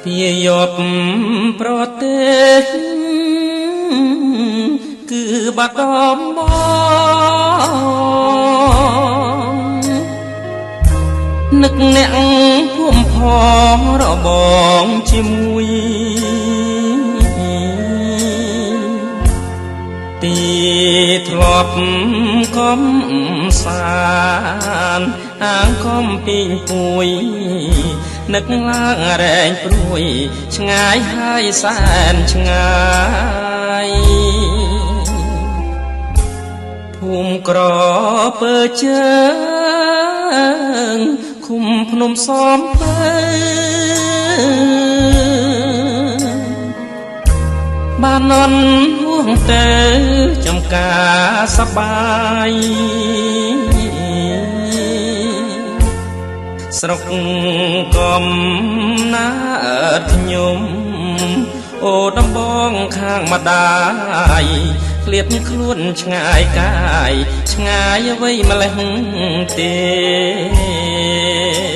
ពីយប់ប្រទេសគឺបាត់ដំបងនឹកអ្នកភូមិផងរបងជាមួយទីធ្លាប់កំសានអាងកំពីងពួយនឹកឡើងរែងព្រួយឆ្ងាយហើយសែនឆ្ងាយភូមិក្រពើជើងឃុំភ្នំសំពៅបាននន់ហួងទៅចំការសបាយស្រុកកំណើតខ្ញុំអូដំបងខាងម្ដាយឃ្លាតខ្លួនឆ្ងាយកាយឆ្ងាយអ្វីម្លេះទេ។